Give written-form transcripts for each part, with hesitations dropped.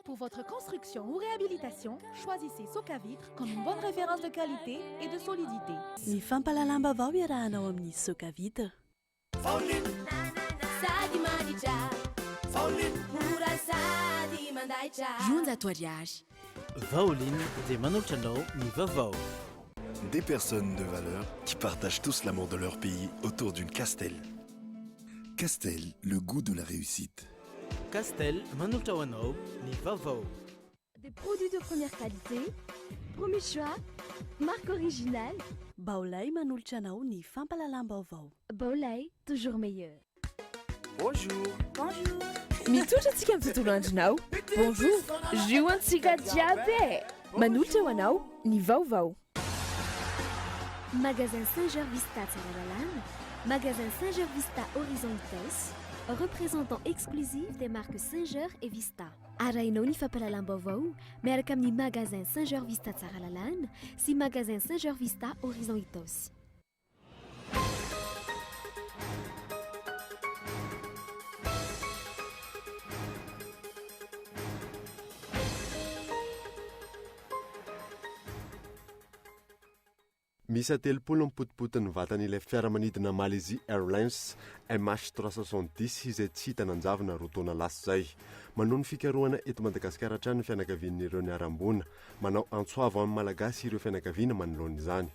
Pour votre construction ou réhabilitation, choisissez Socavitre comme une bonne référence de qualité et de solidité. Ny fampahalalam-baovao iarahanao amin'ny Socavitre. Sady manitra, mora sady mandaitra. 200 ariary. Vaoline dia manolotra anao ny vaovao. Des personnes de valeur qui partagent tous l'amour de leur pays autour d'une Castel. Castel, le goût de la réussite. Castel manolotra ho anao ny vaovao. Des produits de première qualité, premier choix, marque originale. Baolay manolotra anao ny fampahalalam-baovao. Baolay, toujours meilleur. Bonjour. Bonjour. Mitotra antsika amin'ny tontolo andronao. Bonjour. Jus antsika jiaby e. Manolotra ho anao ny vaovao. Magasin Singer Vista Tsaralalàna, Magasin Singer Vista Horizon Itaosy, représentant exclusif des marques Singer et Vista. Arahinao ny fampahalalam-baovao miaraka amin'ny Magasin Singer Vista Tsaralalàna sy Magasin Singer Vista Horizon Itaosy. Miisa 30 ny potipotin'ny vatan'ilay fiaramanidina Malaysia Airlines MH370 izay tsy hita nanjavona 2 taona lasa izay. Manohy ny fikarohana eto Madagasikara hatrany ny fianakavian'ireo niharam-boina. Manao antso avo amin'ny Malagasy ireo fianakaviana manoloana izany.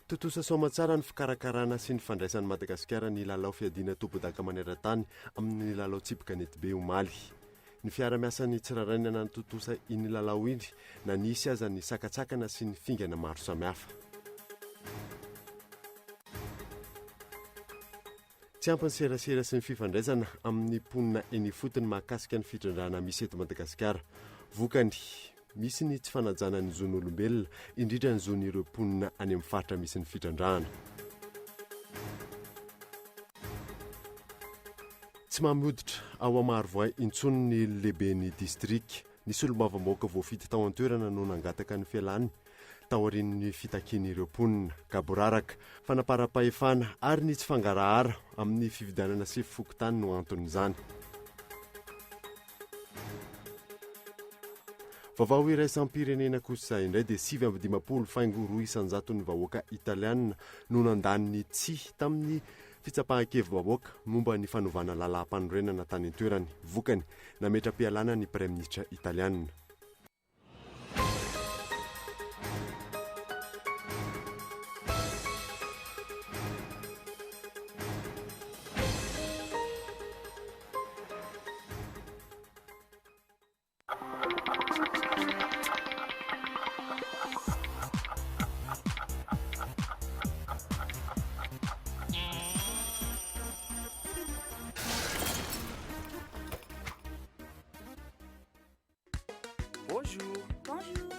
Tontosa soamantsara ny fikarakarana sy ny fandraisan'i Madagasikara ny lalao fiadiana tompondaka maneran-tany amin'ny lalao tsipy kanetibe omaly. Ny fiara-miasan'ny tsirairay nanatontosa iny lalao iny na nisy aza ny sakantsakana sy ny fingana maro samihafa. Tsy ampy ny serasera sy ny fifandraisana amin'ny mponina eny ifotony mahakasika ny fitrandrahana misy eto Madagasikara. Vokany, misy ny tsy fanajana ny zon'olombelona, indrindra ny zon'ireo mponina any amin'ny faritra misy ny fitrandrahana. Tsy mamy hoditra ao Marovoay intsony ny lehiben'ny distrika. Ny solombavambahoaka voafidy tao an-toerana no nangataka ny fialany taorian'ny fitakian'ireo mponina. Gaboraraka, fanaparam-pahefana ary ny tsy fangarahara amin'ny fividianana sefo fokontany no anton'izany. Vaovao iraisam-pirenena kosa indray dia 59 faingo roa isan-jaton'ny vahoaka italiana no nandany ny tsia tamin'ny fitsapahan-kevi-bahoaka momba ny fanovana lalàm-panorenana tany an-toerany. Vokany, nametra-pialana ny praiminisitra italiana. Bonjour. Bonjour.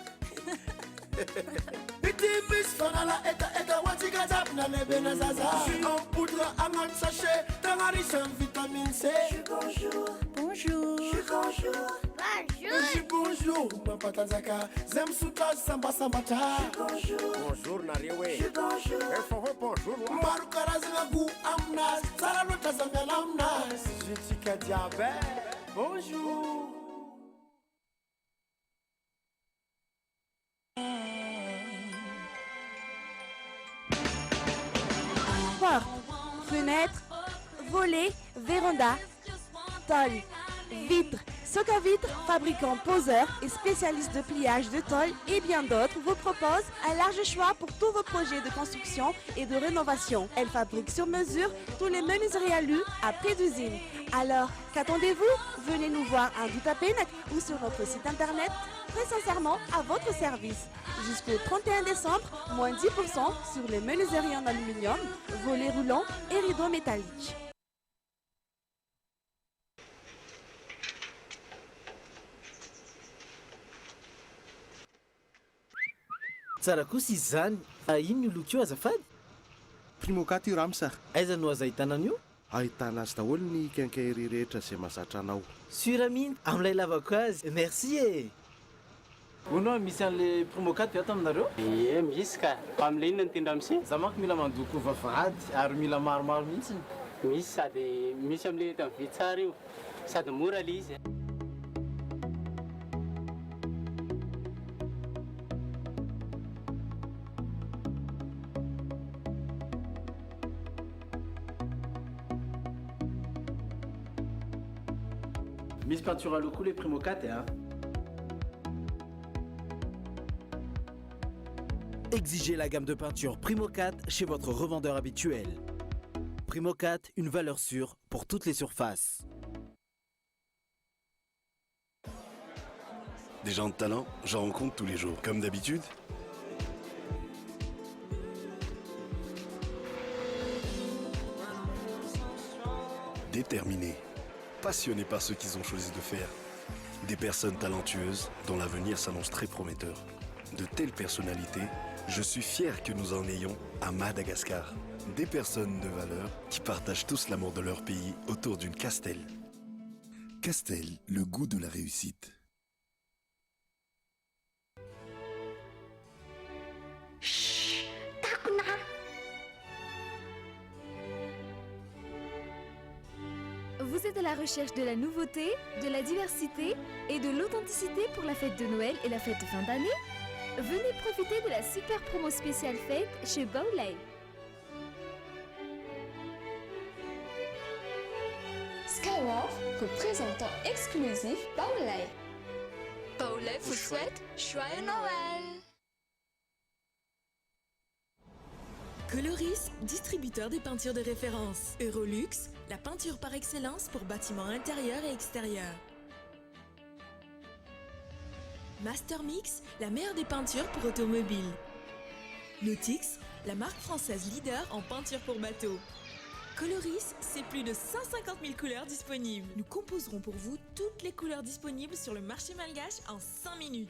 Ity misy fanala etaeta ho antsika jiaby na lehibe na zaza. Jus en poudre agnaty sachet tegna riche en vitamine C. Bonjour. Bonjour. Bonjour. Jus bonjour mampatanjaka zay misotro azy sambasambatra. Bonjour. Bonjour nareo e. Bonjour. Efa hoe bonjour wa. Maro karazagna goût aminazy tsara loatra za miala aminazy. Jus-tsika jiaby e. Bonjour. Porte, fenêtre, volet, véranda, tôle, vitre, Socavitre, fabricant poseur et spécialiste de pliage de tôle et bien d'autres, vous propose un large choix pour tous vos projets de construction et de rénovation. Elle fabrique sur mesure tous les menuiseries alu à prix d'usine. Alors, qu'attendez-vous? Venez nous voir à Andohatapenaka ou sur notre site internet, très sincèrement à votre service. Jusqu'au 31 décembre, moins 10% sur les menuiseries en aluminium, volets roulants et rideaux métalliques. Tsara kosa izy zany. Ino io loko io azafady? Primocat io ramsa. Aiza no azo ahitana an'io? Ahitana azy daholo ny quincaillerie rehetra izay mahazatra anao. Sûr mihitsy amin'ilay lavako azy. Merci e! Hono misy an'le Primocat ve ato aminareo? Ie, misy ka. Fa amin'ilay inona no tian-dramose? Za manko mila mandoko vavahady ary mila maromaro mihitsy. Misy sady misy amin'ilay entana vy tsara io, sady mora ilay izy. Misy peinture à l'eau koa ilay Primo 4 a. Exigez la gamme de peinture Primo 4 chez votre revendeur habituel. Primo 4, une valeur sûre pour toutes les surfaces. Des gens de talent, j'en rencontre tous les jours. Comme d'habitude. Déterminés, passionnés par ce qu'ils ont choisi de faire. Des personnes talentueuses dont l'avenir s'annonce très prometteur. De telles personnalités, je suis fier que nous en ayons à Madagascar. Des personnes de valeur qui partagent tous l'amour de leur pays autour d'une Castel. Castel, le goût de la réussite. Chut, takona. Vous êtes à la recherche de la nouveauté, de la diversité et de l'authenticité pour la fête de Noël et la fête de fin d'année? Venez profiter de la super promo spéciale fête chez Baolay. Skyworth, représentant exclusif Baolay. Baolay vous souhaite joyeux Noël. Coloris, distributeur des peintures de référence. Eurolux, la peinture par excellence pour bâtiments intérieurs et extérieurs. Master Mix, la meilleure des peintures pour automobiles. Nautix, la marque française leader en peinture pour bateaux. Coloris, c'est plus de 150 000 couleurs disponibles. Nous composerons pour vous toutes les couleurs disponibles sur le marché malgache en 5 minutes.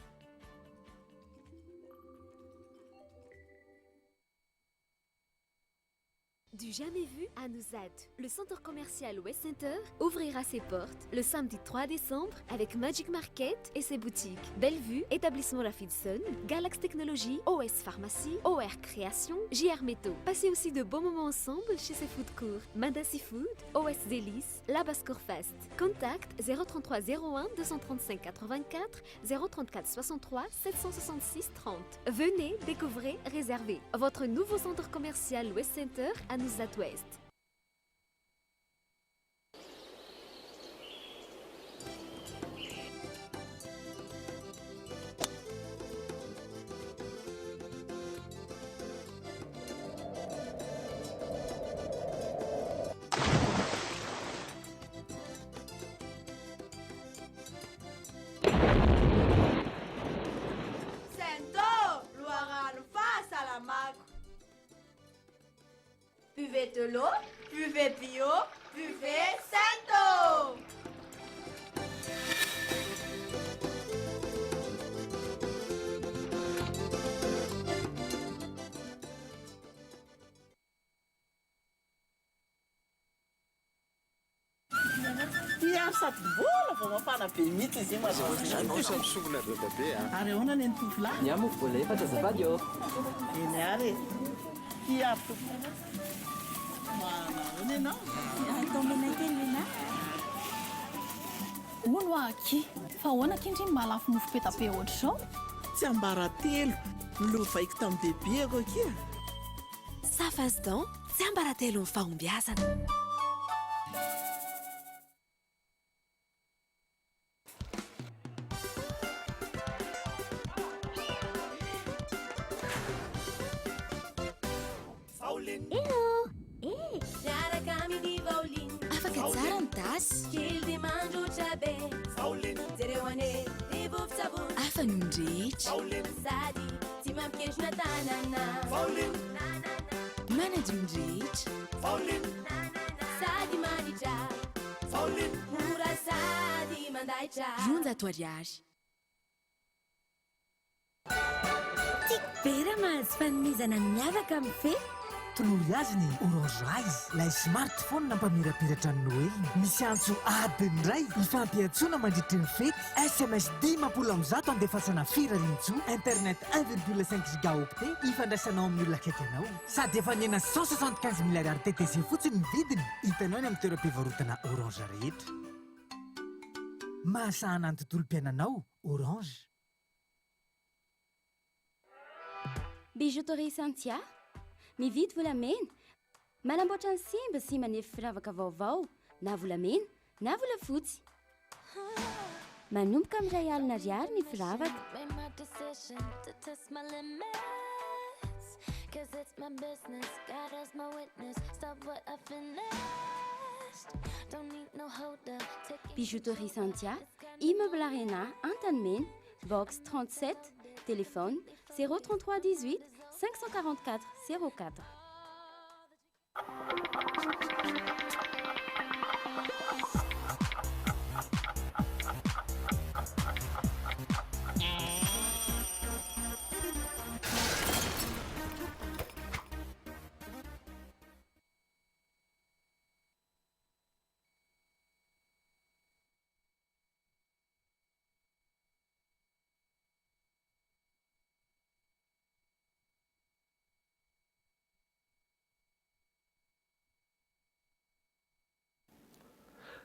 Du jamais vu à Nosad, le centre commercial West Center ouvrira ses portes le samedi 3 décembre avec Magic Market et ses boutiques Bellevue, Établissement Rafidson, Galax Technologies, OS Pharmacie, OR Création, JR Métaux. Passez aussi de bons moments ensemble chez ses food courts, Mada Seafood, OS Délices, La Basse-Cour Fast. Contact 033 01 235 84 034 63 766 30. Venez, découvrez, réservez. Votre nouveau centre commercial West Center à Nosat Ouest. Sento, loharano fahasalamako. Buvez de l'eau, buvez bio, buvez Sento. Ty ary sady mbola vao mafana be mihitsy izy io Zany kosa misongona dadabe a. Ary ahoana ny an'ny tovolahy? Ny ahy moa mbola efatra azafady ô. Eny ary e. Ty ary tompoko. Manahoana ianao? Atao mena kely mena. Hono aho akia, fa ahoana akia ndry ny mahalafo mofo peta be ohatr'izao? Tsy ambaratelo, nolovaiko tamin'ny bebeako akia. Safasdan, tsy ambaratelo ny fahombiazana. Hello! Eh! Miaraka amin'ny Vaoline. Afaka tsara ny tasy. Kely dia mandroatra be. Jereo ane, ny vovon-tsavony. Hafa ny rehetra. Sady tsy mampikendrona tanana. Manadio ny rehetra. Sady manitra. Mora sady mandaitra. 200 ariary. Tiako be raha mahazo fanomezana miavaka amin'ny fe. Tolory azy ny Orange Rise, ilay smartphone nampamirapiratra ny Noeliny. Misy antso adiny iray ifampiantsoana mandritry ny fety, sms 150 andefasana firariantsoa, internet 1,5 gigaoctet ifandraisanao amin'ny olona akaiky anao. Sady efa nihena 175 mille ariary TTC fotsiny ny vidiny, hitanao eny amin'ny toeram-pivarotana Orange rehetra. Mahasahana ny tontolom-piainanao, Orange. Bijouterie Santia, mividy volamena, manamboatra ny simba sy manefy firavaka vaovao na volamena na volafotsy. Manomboka amin'ny 1000 ariary ny firavaka. Bijouterie Santia, Immeuble Arena, Antanimena, Box 37, téléphone 033 18 544 04.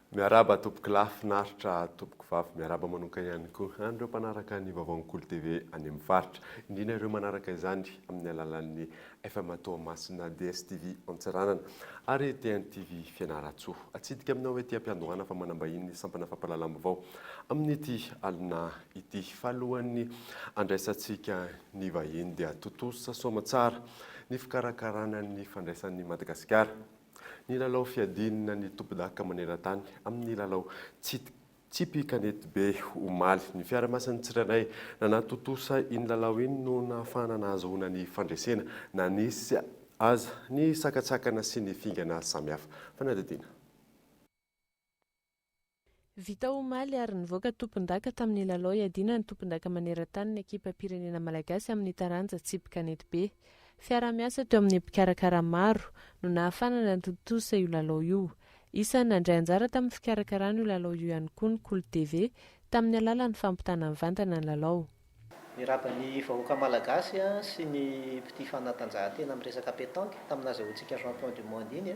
Miarahaba tompokolahy finaritra tompokovavy miarahaba manoka ihany koa an'ireo mpanaraka ny vaovaon'ny Kolo TV any amin'ny faritra indrindra ireo manaraka izany amin'ny alalan'ny FM Toamasina, DSTV Antsiranana ary TNTV Fianarantsoa. Atsidika aminao ety am-piandohana fa manambahiny ny sampana fampahalalam-baovao amin'ity alina ity. Fa alohan'ny andraisantsika ny vahiny dia tontosa soamantsara ny fikarakarana ny fandraisan'i Madagasikara ny lalao fiadiana ny tompondaka maneran-tany amin'ny lalao tsipy kanetibe omaly. Ny fiarahamiasan'ny tsirairay nanatontosa iny lalao iny no nahafahana nahazoana ny fandresena na nisy aza ny sakantsakana sy ny fingana samihafa. Fanadihadiana. Vita omaly ary nivoaka tompondaka tamin'ny lalao hiadiana ny tompondaka maneran-tany ny ekipam-pirenena malagasy amin'ny taranja tsipy kanetibe. Fiaraha-miasa teo amin'ny mpikarakara maro no nahafahana nanatontosa io lalao io. Isan'ny nandray anjara tamin'ny fikarakarana io lalao io ihany koa ny Kolo TV, tamin'ny alalan'ny fampitana mivantana ny lalao. Miarahaba ny vahoaka malagasy sy ny mpitia fanatanjahantena amin'ny resaka pétanque tamin'ny nazahoantsika champion du monde iny.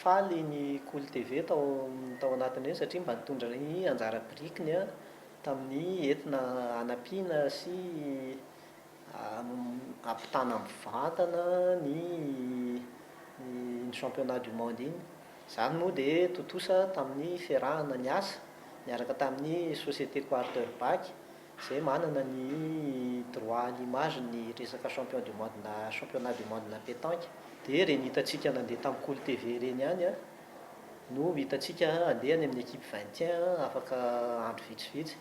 Faly ny Kolo TV tao tao anatin'ireny satria mba nitondra ny anjara birikiny tamin'ny entina hanampiana sy Ampitana mivantana ny iny championnat du monde iny. Izany moa dia tontosa tamin'ny fiarahana niasa niaraka tamin'ny société Quarterback izay manana ny droit à l'image ny resaka champion du monde na championnat du monde na pétanque. Dia ireny hitantsika nandeha tamin'ny Kolo TV ireny ihany no hitantsika handeha any amin'ny équipe 21 afaka andro vitsivitsy.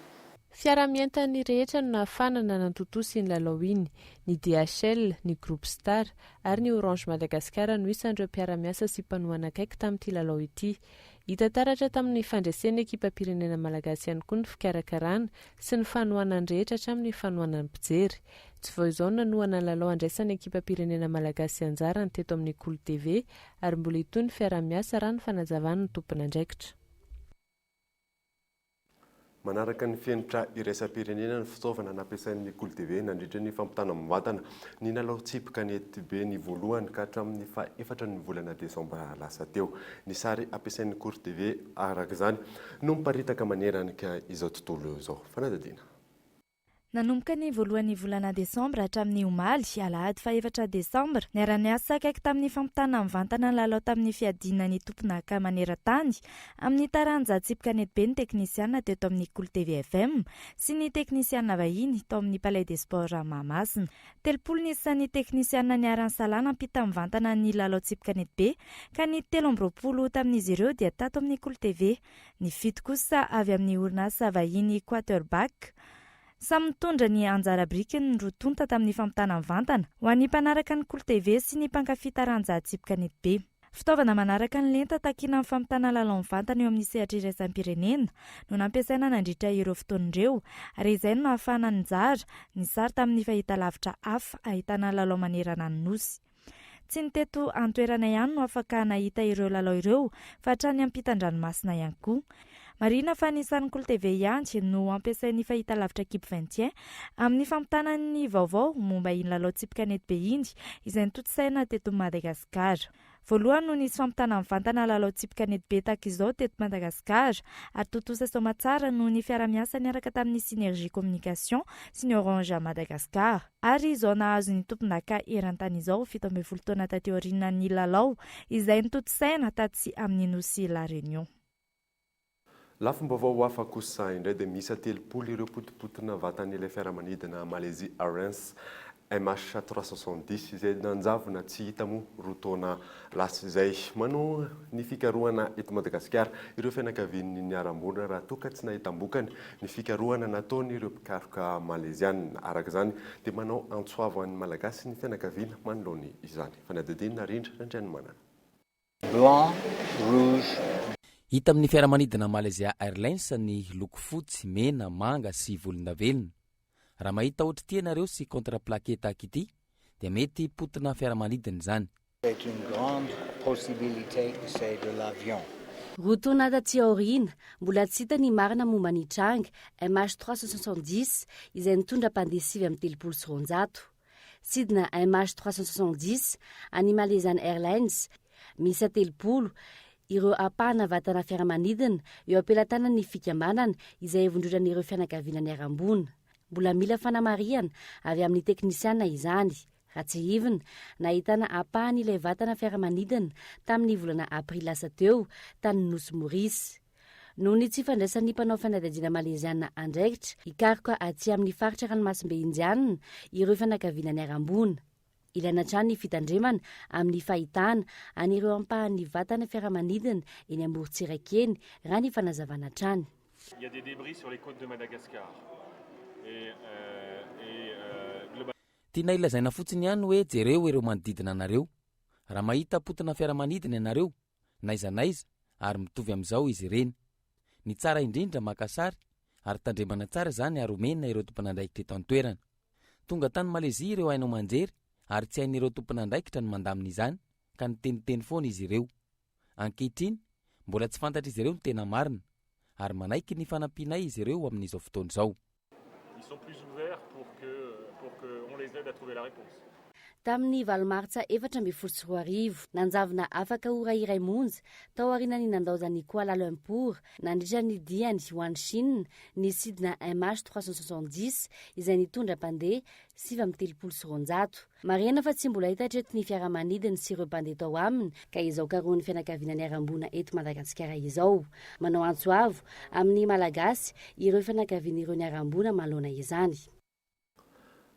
Fiaraha-mientan'ny rehetra no nahafahana nanatontosa iny lalao iny. Ny DHL, ny Groupe Star ary ny Orange Madagascar no isan'ireo mpiara-miasa sy mpanohana akaiky tamin'ity lalao ity. Hita taratra tamin'ny fandresen'ny ekipam-pirenena malagasy ihany koa ny fikarakarana sy ny fanohanan'ny rehetra hatramin'ny fanohanan'ny mpijery. Tsy vao izao no nanohana ny lalao handraisan'ny ekipam-pirenena malagasy anjara ny teto amin'ny Kolo TV ary mbola hitohy ny fiaraha-miasa raha ny fanazavan'ny tompon'andraikitra. Manaraka ny fenitra iraisam-pirenena ny fitaovana nampiasain'ny Kolo TV nandritra ny fampitana mivantana ny lalao tsipy kanetibe ny voalohany ka hatramin'ny faha-efatra ny volana desambra lasa teo. Ny sary ampiasain'ny Kolo TV araka izany no miparitaka manerana izao tontolo izao. Fanadihadiana. Nanomboka ny voalohan'ny volana desambra hatramin'ny omaly, alahady fahefatra desambra, niara-niasa akaiky tamin'ny fampitana mivantana ny lalao tamin'ny fiadiana ny tompon'aka maneran-tany amin'ny taranja tsipy kanetibe ny teknisiana teto amin'ny Kolo TV FM sy ny teknisiana vahiny tao amin'ny Palais des Sports Mahamasina. 30 ny isan'ny teknisiana niara-nisalahy nampita mivantana ny lalao tsipy kanetibe ka ny 23 tamin'izy ireo dia tato amin'ny Kolo TV Ny fito kosa avy amin'ny orinasa vahiny Quarterback. Samy nitondra ny anjara birikiny ny roa tonta tamin'ny fampitana mivantana ho an'ny mpanaraka ny Kolo TV sy ny mpankafy taranja tsipy kanetibe. Fitaovana manaraka ny lenta takiana amin'ny fampitana lalao mivantana eo amin'ny sehatra iraisam-pirenena no nampiasaina nandritra ireo fotoana ireo ary izay no nahafahana nizara ny sary tamin'ny fahitalavitra hafa ahitana lalao manerana ny Nosy. Tsy ny teto an-toerana ihany no afaka nahita ireo lalao ireo fa hatrany ampitan-dranomasina ihany koa. Marihina fa ny sarin'ny TV ihany no ampiasain'ny fahitalavitra Kib 21 amin'ny fampitana ny vaovao momba iny lalao tsipy kanety be iny izay notontosaina teto Madagasikara. Voalohany no nisy fampitana mivantana lalao tsipy kanety be tahaka izao teto Madagasikara ary tontosa soamatsara noho ny fiara-miasa niaraka tamin'ny Synergie Communication sy ny Orange Madagascar. Ary izao nahazo ny tompondaka eran-tany izao 17 taona taty aorianan'ny lalao izay notontosaina tatsy amin'ny nosy La Réunion. Lafim-baovao hafa kosa indray dia miisa 30 ireo potipotina vatan'ilay fiaramanidina Malaysia Airlines MH 370 izay nanjavona tsy hita moa roa taona lasa izay. Manohy ny fikarohana eto Madagasikara ireo fianakavian'ny niharam-boina raha toa ka tsy nahitam-bokany ny fikarohana nataon'ireo mpikaroka Maleziana. Araka izany dia manao antso avo an'ny Malagasy ny fianakaviana manoloana izany. Fanadihadiana Rindra Randrianomanana. Blanc, rouge. Hita amin'ny fiaramanidina Malaysia Airlines ny loko fotsy, mena, manga sy volondavenona. Raha mahita ohatr'ity ianareo sy contreplaqué tahaka ity dia mety potina fiaramanidina izany. C'est une grande possibilité que c'est de l'avion. Roa taona taty aoriana, mbola tsy hita ny marina momba ny tranga MH 370 izay nitondra mpandeha 239. Sidina MH 370 an'ny Malaysian Airlines, miisa 30 ireo ampahana vatana fiaramanidina eo am-pelatanan'ny fikambanana izay ivondronan'ireo fianakaviana niharam-boina. Mbola mila fanamarihana avy amin'ny teknisiana izany. Raha tsiahivina, nahitana ampahany ilay vatana fiaramanidina tamin'ny volana aprily lasa teo tany Nosy Maurice. Noho ny tsy fandraisan'ny mpanao fanadihadiana Maleziana andraikitra hikaroka aty amin'ny faritra ranomasimbe Indiana ireo fianakaviana niharam-boina. Ilaina hatrany ny fitandremana amin'ny fahitana an'ireo ampahan'ny vatana fiaramanidina eny amorontsiraka eny, raha ny fanazavana hatrany. Il y a des débris sur les côtes de Madagascar et et globalement. Tianay lazaina fotsiny ihany hoe jereo ireo manodidina anareo. Raha mahita potina fiaramanidina ianareo, n'aiza n'aiza ary mitovy amin'izao izy ireny. Ny tsara indrindra maka sary ary tandremana tsara izany ary omena ireo tompon'andraikitra eto an-toerana. Tonga tany Malezia ireo haino aman-jery ary tsy hain'ireo tompon'andraikitra ny mandamina izany ka niteniteny foana izy ireo. Ankehitriny, mbola tsy fantatr'izy ireo ny tena marina ary manaiky ny fanampianay izy ireo amin'izao fotoana izao. Ils sont plus ouverts pour que pour que on les aide à trouver la réponse. Tamin'ny valo martsa 2014, nanjavona afaka ora iray monja tao aorianan'ny nandaozan'i Kuala Lumpur nandritra ny diany ho any Chine ny sidina MH 370 izay nitondra mpandeha 239. Marihana fa tsy mbola hita hatreto ny fiaramanidiny sy ireo mpandeha tao aminy ka izao karohin'ny fianakaviana niharam-boina eto Madagasikara izao. Manao antso avo amin'ny Malagasy ireo fianakavian'ireo niharam-boina manoloana izany.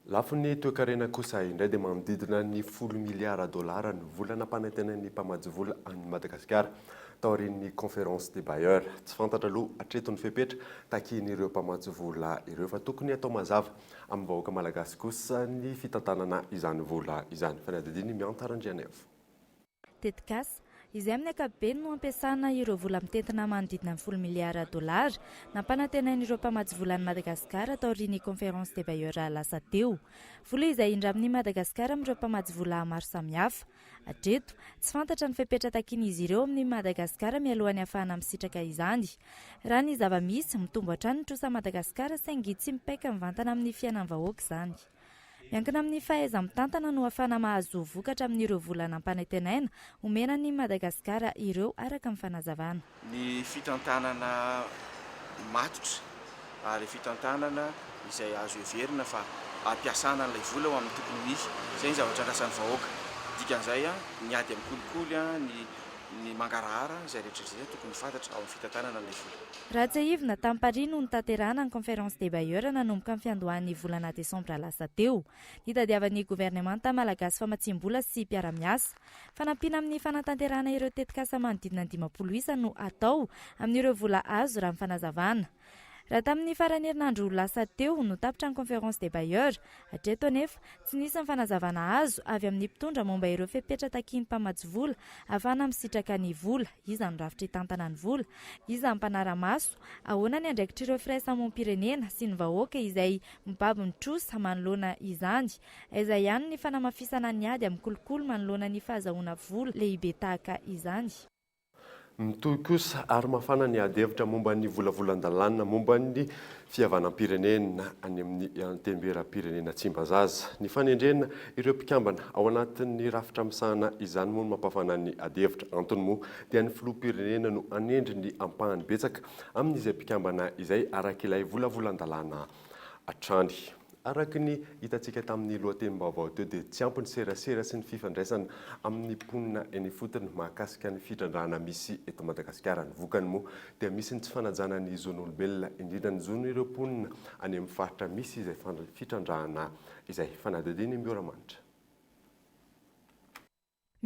Lafiny toekarena kosa indray dia manodidina ny folo miliara dolara ny vola nampanantenain'ny mpamatsy vola an'i Madagasikara taorian'ny conférence des bailleurs. Tsy fantatra aloha hatreto ny fepetra takian'ireo mpamatsy vola ireo fa tokony hatao mazava Amin'ny vahoaka malagasy kosa ny fitantanana izany vola izany. Fanadihadian'i Mianta Randrianaivo. Tetikasa, izay amin'ny ankapobeny no ampiasana ireo vola mitentina manodidina ny folo miliara dolara nampanantenain'ireo mpamatsy vola an'i Madagasikara taorian'ny Conférence des bailleurs lasa teo. Vola izay indramin'i Madagasikara amin'ireo mpamatsy vola maro samihafa. Hatreto, tsy fantatra ny fepetra takian'izy ireo amin'i Madagasikara mialohan'ny hahafahana misitraka izany. Raha ny zava-misy, mitombo hatrany ny trosa Madagasikara saingy tsy mipaika mivantana amin'ny fiainan'ny vahoaka izany. Miankina amin'ny fahaiza-mitantana no hahafahana mahazo vokatra amin'ireo vola nampanantenaina homena an'i Madagasikara ireo, araka ny fanazavana. Ny fitantanana matotra ary fitantanana izay azo heverina fa ampiasana an'ilay vola ho amin'ny tokony ho izy. Izay ny zavatra andrasan'ny vahoaka. Dikan'izay, ny ady amin'ny kolikoly, ny ny mangarahara, izay rehetra izay tokony ho fantatra ao amin'ny fitantanana an'ilay vola. Raha tsiahivina, tany Paris no notanterahana ny Conférence des bailleurs nanomboka ny fiandohan'ny volana desambra lasa teo. Nitadiavan'ny governemanta malagasy famatsiam-bola sy mpiara-miasa. Fanampiana amin'ny fanatanterahana ireo tetikasa manodidina ny 50 isa no atao amin'ireo vola azo raha ny fanazavana. Raha tamin'ny faran'ny herinandro lasa teo no tapitra ny conférence des bailleurs, hatreto anefa, tsy nisy ny fanazavana azo avy amin'ny mpitondra momba ireo fepetra takian'ny mpamatsy vola ahafahana misitraka ny vola, iza no rafitra hitantana ny vola, iza ny mpanara-maso, ahoana ny andraikitr'ireo firaisamonim-pirenena sy ny vahoaka izay mibaby ny trosa manoloana izany, aiza ihany ny fanamafisana ny ady amin'ny kolikoly manoloana ny fahazahoana vola lehibe tahaka izany. Mitohy kosa ary mafana ny ady hevitra momba ny volavolan-dalàna momba ny fihavanam-pirenena any amin'ny Antenimierampirenena Tsimbazaza. Ny fanendrena ireo mpikambana ao anatin'ny rafitra misahana izany moa no mampafana ny ady hevitra. Antony moa dia ny filoham-pirenena no hanendry ny ampahany betsaka amin'izay mpikambana izay araka ilay volavolan-dalàna hatrany. Araka ny hitantsika tamin'ny lohatenim-baovao teo dia tsy ampy ny serasera sy ny fifandraisana amin'ny mponina eny ifotony mahakasika ny fitrandrahana misy eto Madagasikara. Ny vokany moa dia misy ny tsy fanajana ny zon'olombelona, indrindra ny zon'ireo mponina any amin'ny faritra misy izay fitrandrahana izay. Fanadihadiana i Mioramanitra.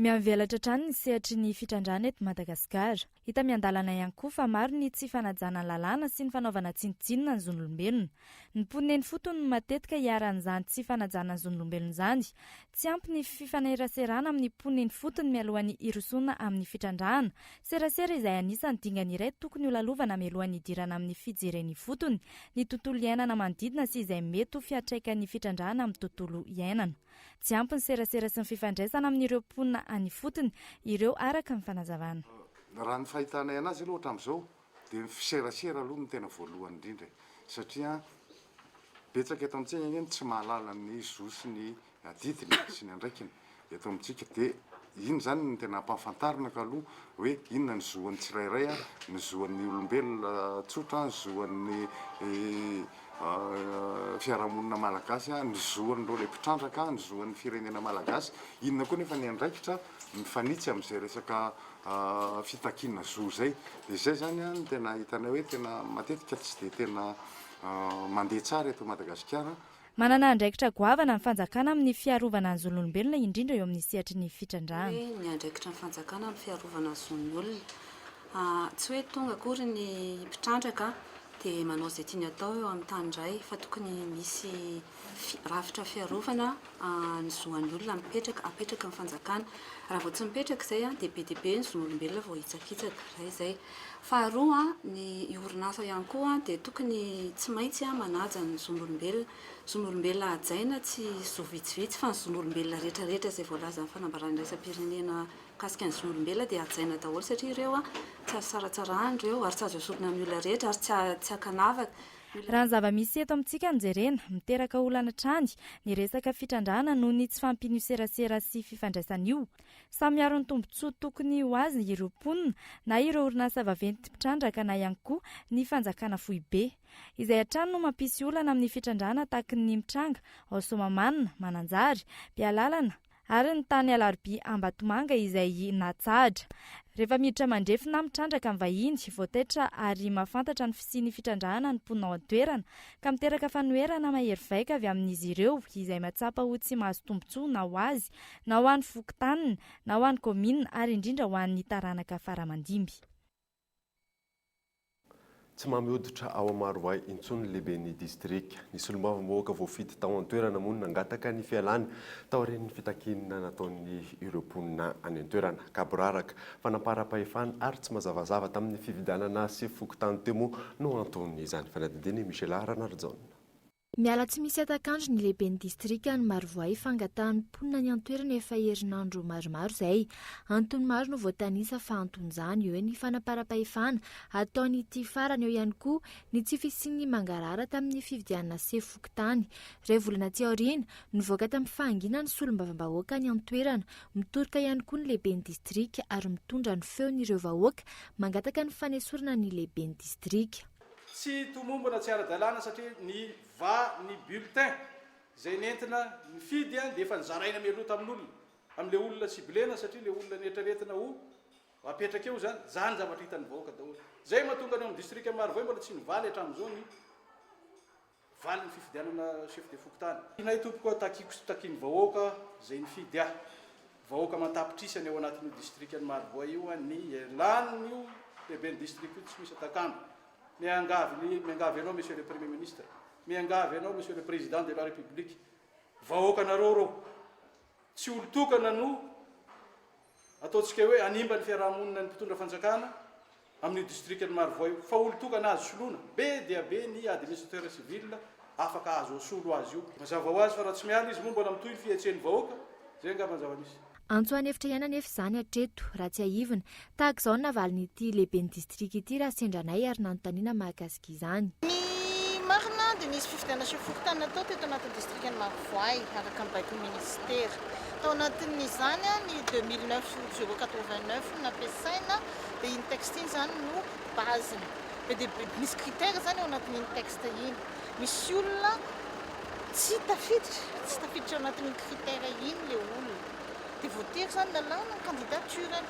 Mihavelatra hatrany ny sehatry ny fitrandrahana eto Madagasikara. Hita miandalana ihany koa fa maro ny tsy fanajana ny lalàna sy ny fanaovana tsinontsinona ny zon'olombelona. Ny mponina eny ifotony no matetika iharan'izany tsy fanajana ny zon'olombelona izany. Tsy ampy ny fifaneraserana amin'ny mponina eny ifotony mialohan'ny hirosoana amin'ny fitrandrahana. Serasera izay anisan'ny dingana iray tokony holalovana mialohan'ny hidirana amin'ny fijerena ifotony ny tontolo iainana manodidina sy izay mety ho fiantraikan'ny fitrandrahana amin'ny tontolo iainana. Tsy ampy ny serasera sy ny fifandraisana amin'ireo mponina any ifotony ireo araka ny fanazavana. Raha ny fahitanay anazy aloha hatramin'izao dia ny fiserasera aloha no tena voalohany indrindra e! Satria betsaka eto amintsika ange no tsy mahalala ny zo sy ny adidiny sy ny andraikiny eto amintsika dia iny izany no tena ampahafantarina kaloha hoe inona ny zo an'ny tsirairay, ny zo an'ny olombelona tsotra, ny zo an'ny fiarahamonina malagasy, ny zo an'ireo ilay mpitrandraka, ny zo an'ny firenena malagasy, inona koa nefa ny andraikitra mifanitsy amin'izay resaka fitakiana zo izay. Dia izay izany no tena hitanay hoe tena matetika tsy dia tena mandeha tsara eto Madagasikara. Manana andraikitra goavana ny fanjakana amin'ny fiarovana ny zon'olombelona indrindra eo amin'ny sehatry ny fitrandrahana. Hoe ny andraikitry ny fanjakana amin'ny fiarovana ny zon'ny olona. Tsy hoe tonga akory ny mpitrandraka dia manao izay tiany atao eo amin'ny tany iray fa tokony misy rafitra fiarovana ny zo an'ny olona mipetraka, apetraky ny fanjakana. Raha vao tsy mipetraka izay dia be dia be ny zon'olombelona voahitsakitsaka. Iray izay. Faharoa, ny orinasa ihany koa dia tokony tsy maintsy manaja ny zon'olombelona. Zon'olombelona hajaina tsy zo vitsivitsy fa ny zon'olombelona rehetra rehetra izay voalazan'ny fanambarana iraisam-pirenena mikasika ny zon'olombelona dia hajaina daholo satria ireo tsy azo saratsarahana ireo ary tsy azo esorina amin'ny olona rehetra ary tsy ankanavaka. Raha ny zava-misy eto amintsika no jerena, miteraka olana hatrany ny resaka fitrandrahana noho ny tsy fahampian'io serasera sy fifandraisana io. Samy miaro ny tombontsoa tokony ho azy ireo mponina na ireo orinasa vaventy mpitrandraka na ihany koa ny fanjakana foibe. Izay hatrany no mampisy olana amin'ny fitrandrahana tahaky ny mitranga ao Soamahamanina, Mananjary, Bealalana, ary ny tany Alarobia Ambatomanga izay natsahatra. Rehefa miditra mandrefy na mitrandraka ny vahiny, voataitra ary mahafantatra ny fisian'ny fitrandrahana ny mponina ao an-toerana, ka miteraka fanoherana mahery vaika avy amin'izy ireo izay mahatsapa ho tsy mahazo tombontsoa na ho azy, na ho an'ny fokontaniny, na ho an'ny kaominina ary indrindra ho an'ny taranaka fara-mandimby. Tsy mamy hoditra ao Marovoay intsony ny lehiben'ny distrika. Ny solombavambahoaka voafidy tao an-toerana moa no nangataka ny fialany taorian'ny fitakiana nataon'ny ireo mponina any an-toerana. Gaboraraka, fanamparam-pahefana ary tsy mazavazava tamin'ny fividianana sefo fokontany teo moa no anton'izany. Fanadihadiana i Michela Ranarijaona. Miala tsy misy hatak'andro ny lehiben'ny distrikan'i Marovoay fangatahan'ny mponina any an-toerana efa herinandro maromaro izay. Antony maro no voatanisa fa anton'izany eo ny fanaparam-pahefana ataon'ity farany eo ihany koa ny tsy fisian'ny mangarahara tamin'ny fividianana sefo fokontany. Iray volana aty aoriana, nivoaka tamin'ny fahanginany ny solombavambahoaka any an-toerana, mitoroka ihany koa ny lehiben'ny distrika ary mitondra ny feon'ireo vahoaka mangataka ny fanesorana ny lehiben'ny distrika. Tsy tomombana tsy ara-dalàna satria ny va ny bulletin izay nentina nifidy dia efa nozaraina mialoha tamin'olona, amin'ilay olona ciblena satria ilay olona neritreretina ho apetraka eo izany, izany zavatra hitan'ny vahoaka daholo. Izay mahatonga ny ao amin'ny distrikan'i Marovoay mbola tsy nivaly hatramin'izao ny valin'ny fifidianana chef de fokontany. Tianay tompoko takiako sy takian'ny vahoaka izay nifidy ahy, vahoaka aman-tapitrisany ao anatin'io distrikan'i Marovoay io ny hialan'io lehiben'ny distrika io tsy misy atakandro. Miangavy ny, miangavy anao Monsieur le Premier Ministre, miangavy anao Monsieur le Président de la République, vahoakanareo reo, tsy olon-tokana no ataontsika hoe hanimba ny fiaraha-monina ny mpitondra fanjakana amin'io distrikan'i Marovoay io, fa olon-tokana azo soloina, be dia be ny administrateur civil afaka azo asolo azy io. Mazava ho azy fa raha tsy miala izy moa mbola mitohy ny fihetsehan'ny vahoaka, izay angamba ny zava-misy. Antso an'efitra ihany anefa izany hatreto, raha tsiahivina. Tahaka izao no navalin'ity lehiben'ny distrika ity raha sendra anay ary nanontaniana mahakasika izany. Ny marina dia nisy fifidianana chef fokontany natao teto anatin'ny distrikan'i Marovoay, araka ny baikon'ny minisitera. Tao anatin'izany ny 2009 089 no nampiasaina dia iny texte iny izany no base-ny. Be dia be, misy critère izany ao anatin'iny texte iny. Misy olona tsy tafiditra, tsy tafiditra ao anatin'iny critère iny ilay olona. Dia voatery izany lalàna ny candidature-ny.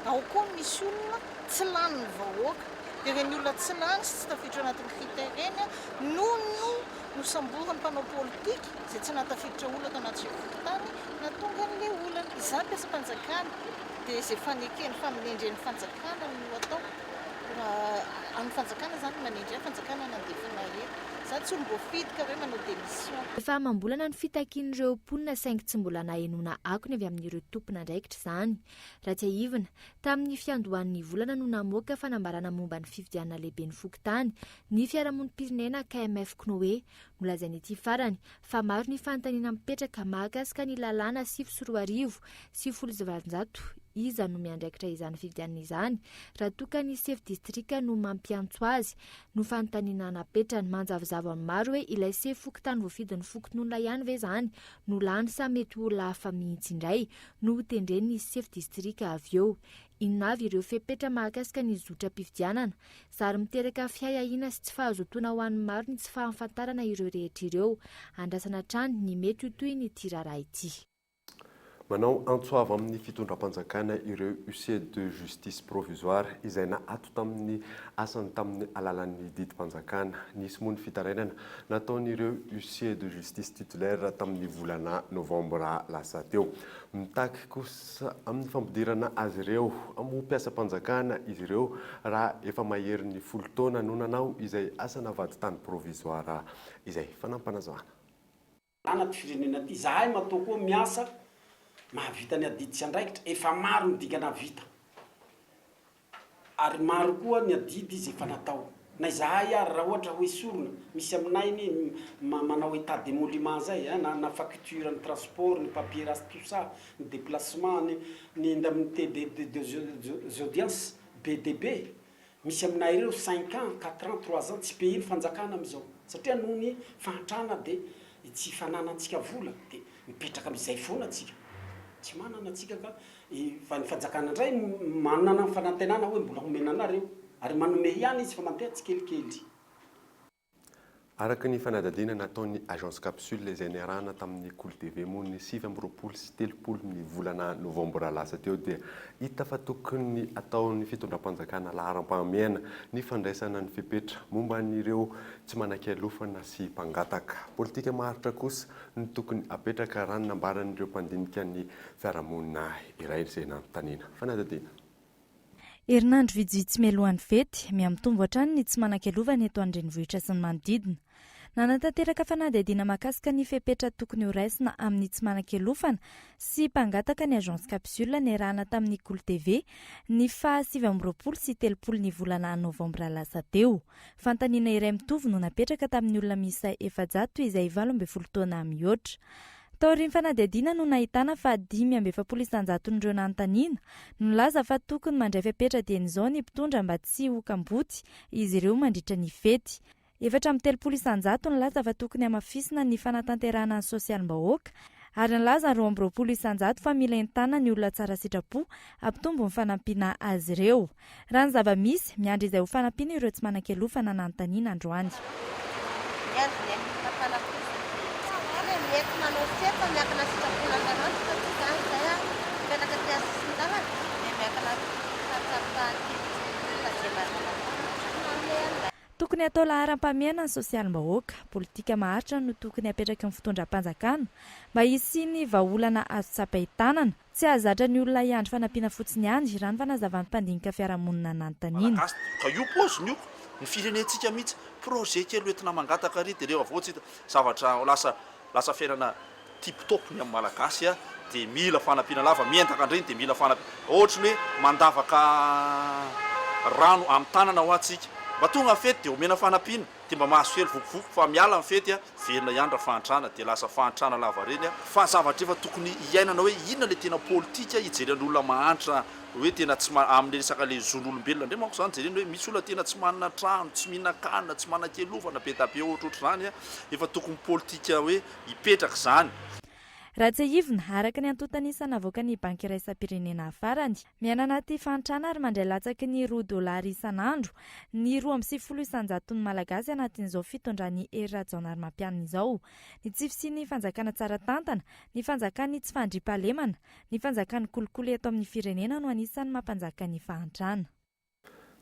Ao koa ny misy olona tsy lanin'ny vahoaka. Dia ireny olona tsy lany sy tsy tafiditra ao anatin'ny critère ireny no no nosamborin'ny mpanao politika izay tsy nahatafiditra olona tao anaty chef fokontany nahatonga an'ilay olana. Izaho mpiasam-panjakana dia izay fanekeny faminendren'ny fanjakana no atao. Raha amin'ny fanjakana izany no manendry ahy, fanjakana nandefana ahy eto. Izaho tsy olom-boafidy ka hoe manao démission. Efa amam-bolana ny fitakian'ireo mponina saingy tsy mbola nahenoana akony avy amin'ireo tompon'andraikitra izany. Raha tsiahivina, tamin'ny fiandohan'ny volana no namoaka fanambarana momba ny fifidianana lehiben'ny fokontany ny fiarahamonim-pirenena KMF Cnoe. Nolazain'ity farany fa maro ny fanontaniana mipetraka mahakasika ny lalàna 2009 890, iza no miandraikitra izany fifidianana izany raha toa ka ny sefo distrika no mampiantso azy no fanontaniana napetrany. Manjavozavo amin'ny maro hoe ilay sefo fokontany voafidin'ny fokonolona ihany ve izany no lany sa mety ho olona hafa mihitsy indray no hotendren'ny sefo distrika avy eo? Inona avy ireo fepetra mahakasika ny zotram-pifidianana? Zary miteraka fiahiahiana sy tsy fahazotoana ho an'ny maro ny tsy fahafantarana ireo rehetra ireo. Andrasana hatrany ny mety ho tohin'ity raharaha ity. Manao antso avo amin'ny fitondram-panjakana ireo huissiers de justice provisoire izay naato tamin'ny asany tamin'ny alalan'ny didim-panjakana. Nisy moa ny fitarainana nataon'ireo huissiers de justice titulaire tamin'ny volana novambra lasa teo. Mitaky kosa amin'ny fampidirana azy ireo ho mpiasam-panjakana izy ireo raha efa maherin'ny folo taona no nanao izay asana vadintany provisoire izay. Fanampanazaana. Lalàna ty firenena ty, zahay matoa koa miasa mahavita ny adidy sy andraikitra, efa maro ny dingana vita ary maro koa ny adidy izay efa natao, na izahay ary raha ohatra ho esorina, misy aminay anie manao état d'émolument zay ein, na na facture ny transport, ny papier tout ça, ny déplacement, ny ny indemnité de de de audience be dia be, Misy aminay ireo cinq ans, quatre ans, trois ans tsy payer ny fanjakana amin'izao satria noho ny fahantrana dia tsy fananantsika vola dia mipetraka amin'izay foana tsika. Tsy manana tsika ka fa ny fanjakana indray manana ny fanantenana hoe mbola homena anareo ary manome ihany izy fa mandeha tsikelikely. Araka ny fanadihadiana nataon'ny Agence Capsule izay niarahana tamin'ny Kolo TV moa ny 29 sy 30 ny volana novambra lasa teo dia hita fa tokony ataon'ny fitondram-panjakana laharam-pahamehana ny fandraisana ny fepetra momba an'ireo tsy manan-kialofana sy mpangataka. Politika maharitra kosa no tokony apetraka raha ny nambaran'ireo mpandinika ny fiarahamonina iray izay nanontaniana. Fanadihadiana. Herinandro vitsivitsy mialohan'ny fety, mihamitombo hatrany ny tsy manan-kialovana eto an-drenivohitra sy ny manodidina. Nanatanteraka fanadihadiana mahakasika ny fepetra tokony horaisina amin'ny tsy manan-kialofana sy mpangataka ny Agence Capsule niarahana tamin'ny Kolo TV ny faha 29 sy 30 ny volana novambra lasa teo. Fanontaniana iray mitovy no napetraka tamin'ny olona miisa 400 izay 18 taona mihoatra. Taorian'ny fanadihadiana no nahitana fa 45 isan-jaton'ireo nanontaniana no nilaza fa tokony mandray fepetra dieny izao ny mpitondra mba tsy ho kamboty izy ireo mandritra ny fety. 34% nilaza fa tokony hamafisina ny fanatanterahana ny sosialim-bahoaka ary nilaza ny 22% fa mila entanina ny olona tsara sitrapo hampitombo ny fanampiana azy ireo. Raha ny zava-misy, miandry izay ho fanampiana ireo tsy manan-kialofana nanontaniana androany. Miandry ny aim-panjakana kosa. Izany hoe mety manao fety fa miankina sitrapon'Andriamanitra satria izany izay an, mipetraka aty an-sisin-dalana dia miankina fahatsapan'ny olona izay manana manome an'ilay. Tokony hatao laharam-pahamehana ny sosialim-bahoaka. Politika maharitra no tokony hapetraky ny fitondram-panjakana mba hisian'ny vahaolana azo tsapain-tanana. Tsy hahazatra ny olona hiandry fanampiana fotsiny ihany, raha ny fanazavan'ny mpandinika fiarahamonina nanontaniana. Malagasy ka io paoziny io. Ny firenentsika mihitsy, projet kely hoentina mangataka ary dia reo avao tsy hita, zavatra lasa lasa fiainana tip top ny amin'ny Malagasy a, dia mila fanampiana lava, miendaka indray dia mila fanampiana, ohatry ny hoe mandavaka rano amin'ny tanana hoa tsika, mba tonga ny fety dia omena fanampiana, dia mba mahazo kely vokovoko, fa miala ny fety a, velona ihany raha fahantrana, dia lasa fahantrana lava reny a, fa zavatra efa tokony hiainana hoe inona le tena politika hijeren'olona mahantra hoe tena tsy ma, amin'ny resaka le zon'olombelona indray manko zany jerena hoe misy olona tena tsy manana trano, tsy mihinan-kanina, tsy manan-kialofana, be da be ohatrohatr'izany a, efa tokony politika hoe hipetraka izany. Raha tsiahivina, araka ny antontan'isa navoakan'ny Banky Iraisam-pirenena farany, miaina anaty fahantrana ary mandray latsaky ny roa dolara isan'andro ny 92 isan-jaton'ny Malagasy anatin'izao fitondran'i Hery Rajaonarimampianina izao. Ny tsy fisian'ny fanjakana tsara tantana, ny fanjakan'ny tsy fandriampahalemana, Ny fanjakan'ny kolikoly eto amin'ny firenena no anisan'ny mampanjaka ny fahantrana.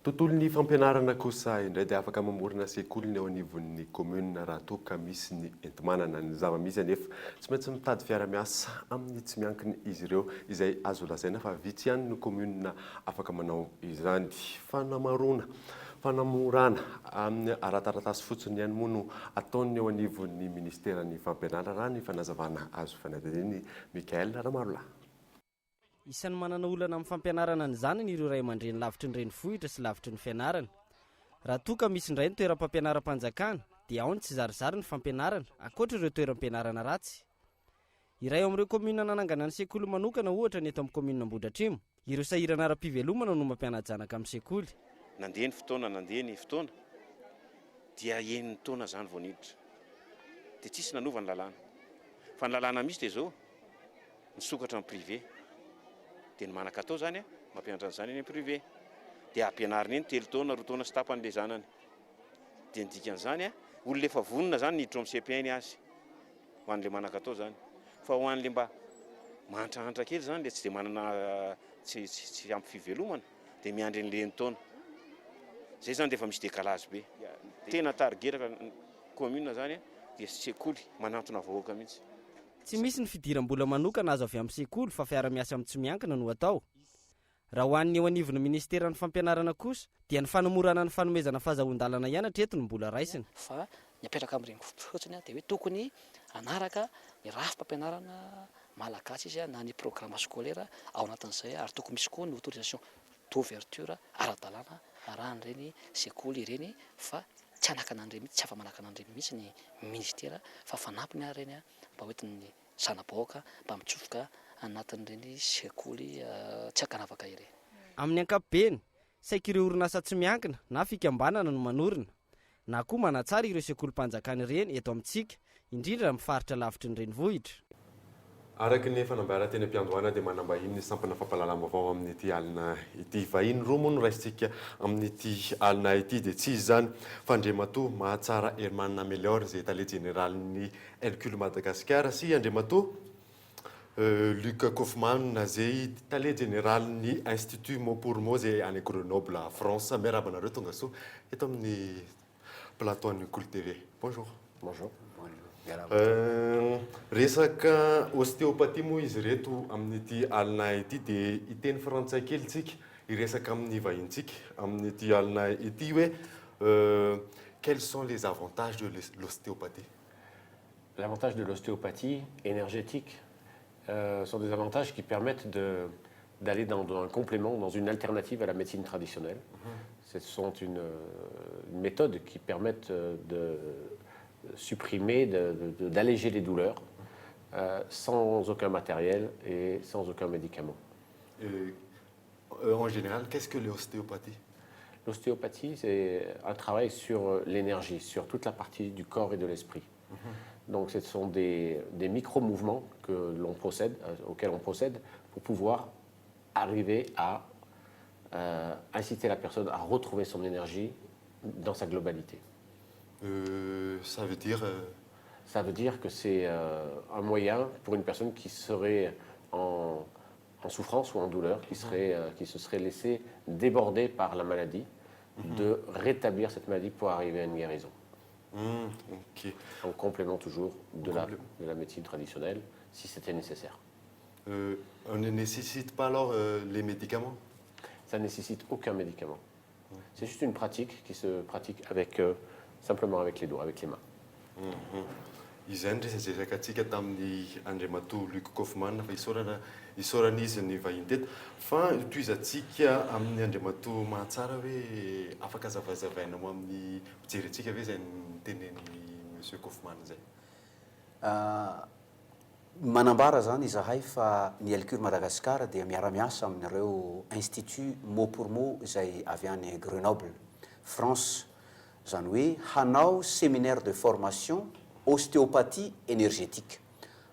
Tontolon'ny fampianarana kosa indray dia afaka mamorona sekoly ny eo anivon'ny commune raha toa ka misy ny enti-manana. Ny zava-misy anefa, tsy maintsy mitady fiara-miasa amin'ny tsy miankina izy ireo, izay azo lazaina fa vitsy ihany ny commune afaka manao izany. Fanamaroana, fanamorana amin'ny ara-taratasy fotsiny ihany moa no ataon'ny eo anivon'ny ministeran'ny fampianarana raha ny fanazavana azo fanadihadian'i Michael Ramarolahy. Isan'ny manana olana amin'ny fampianarana ny zanany ireo ray aman-dreny lavitry ny renivohitra sy lavitry ny fianarana. Raha toa ka misy indray ny toeram-pampianaram-panjakana dia ao ny tsizarizary ny fampianarana ankoatra ireo toeram-pianarana ratsy. Iray ao amin'ireo kaominina nanangana ny sekoly manokana ohatra ny eto amin'ny kaominina Ambohidratrimo. Ireo sahirana ara-pivelomana no mampiana-janaka amin'ny sekoly. Nandeha ny fotoana, nandeha ny fotoana, dia enin-taona izany vao niditra. Dia tsisy nanova ny lalàna. Fa ny lalàna misy dia izao, misokatra ny privé. Dia ny manan-katao izany mampianatra ny zanany any privé. Dia ampianariny eny telo taona, roa taona sy tapany ilay zanany. Dia ny dikan'izany, olona efa vonona izany ny hiditra ao amin'ny CP ny azy. Ho an'ilay manan-katao izany. Fa ho an'ilay mba mahantrahantra kely izany, ilay tsy dia manana, tsy tsy ampy fivelomana, dia miandry an'ilay enin-taona. Izay izany dia efa misy décalage be. Tena target-na commune izany dia sekoly manantona vahoaka mihitsy. Tsy misy ny fidiram-bola manokana azo avy amin'ny sekoly fa fiara-miasa amin'ny tsy miankina no atao. Raha ho an'ny eo anivon'ny minisiteran'ny fampianarana kosa dia ny fanamorana ny fanomezana fazahoan-dalana ihany hatreto no mbola raisina. Fa ny apetraka amin'ireny fotsiny dia hoe tokony hanaraka ny rafi-pampianarana malagasy izy na ny programme scolaire ao anatin'izay ary tokony misy koa ny autorisation d'ouverture ara-dalàna arahan'ireny sekoly ireny fa tsy hanakana an'ireny mihitsy, tsy afa-manakana an'ireny mihitsy ny ministera fa fanampiny ary ireny mba hoentin'ny zana-bahoaka mba mitsofoka anatin'ireny sekoly tsy ankanavaka ireny. Amin'ny ankapobeny, saika ireo orinasa tsy miankina na fikambanana no manorina, na koa manatsara ireo sekolim-panjakana ireny eto amintsika, indrindra amin'ny faritra lavitry ny renivohitra. Araka ny efa nambara teny am-piandohana dia manam-bahiny ny sampana fampahalalam-baovao amin'ity alina ity. Vahiny roa moa no raisintsika amin'ity alina ity dia tsy iza izany fa Andriamatoa Mahatsara Herman Amelior izay tale jeneralin'ny Hercule Madagascar sy Andriamatoa Luc Kaufmann izay tale jeneralin'ny Institut Mot pour Mot izay any Grenoble France. Miarahaba anareo tongasoa eto amin'ny plateau an'ny Kolo TV. Bonjour. Bonjour. Resaka ostéopathie moa izy ireto amin'ity alina ity dia hiteny frantsay kely tsika hiresaka amin'ny vahintsika amin'ity alina ity hoe quels sont les avantages de l'ostéopathie? L'avantage de l'ostéopathie énergétique sont des avantages qui permettent de d'aller dans un complément, dans une alternative à la médecine traditionnelle. Ce sont une méthode qui permettent de supprimer, d'alléger les douleurs sans aucun matériel et sans aucun médicament. En général, qu'est-ce que l'ostéopathie? L'ostéopathie, c'est un travail sur l'énergie, sur toute la partie du corps et de l'esprit. Donc ce sont des micro-mouvements que l'on procède, auxquels on procède pour pouvoir arriver à inciter la personne à retrouver son énergie dans sa globalité. Ça veut dire Ça veut dire que c'est un moyen pour une personne qui serait en souffrance ou en douleur, qui se serait laissée déborder par la maladie, de rétablir cette maladie pour arriver à une guérison. En complément toujours de la médecine traditionnelle, si c'était nécessaire. On ne nécessite pas alors les médicaments? Ça ne nécessite aucun médicament. C'est juste une pratique qui se pratique avec euh, simplement avec les doigts, avec les mains. Mhm. Izay ny resadresaka antsika tamin'ny Andriamatoa Luc Kaufmann fa isaorana isaorana izy ny vahiny teto. Fa tohizantsika amin'ny Andriamatoa Mahatsara hoe afaka azavazavaina ho amin'ny mpijery antsika ve izay notenenin'i Monsieur Kaufmann izay? Manambara izany izahay fa ny Elcure Madagascar dia miara-miasa amin'ireo Institut Mot pour Mot izay avy any Grenoble, France, izany hoe hanao séminaire de formation ostéopathie énergétique.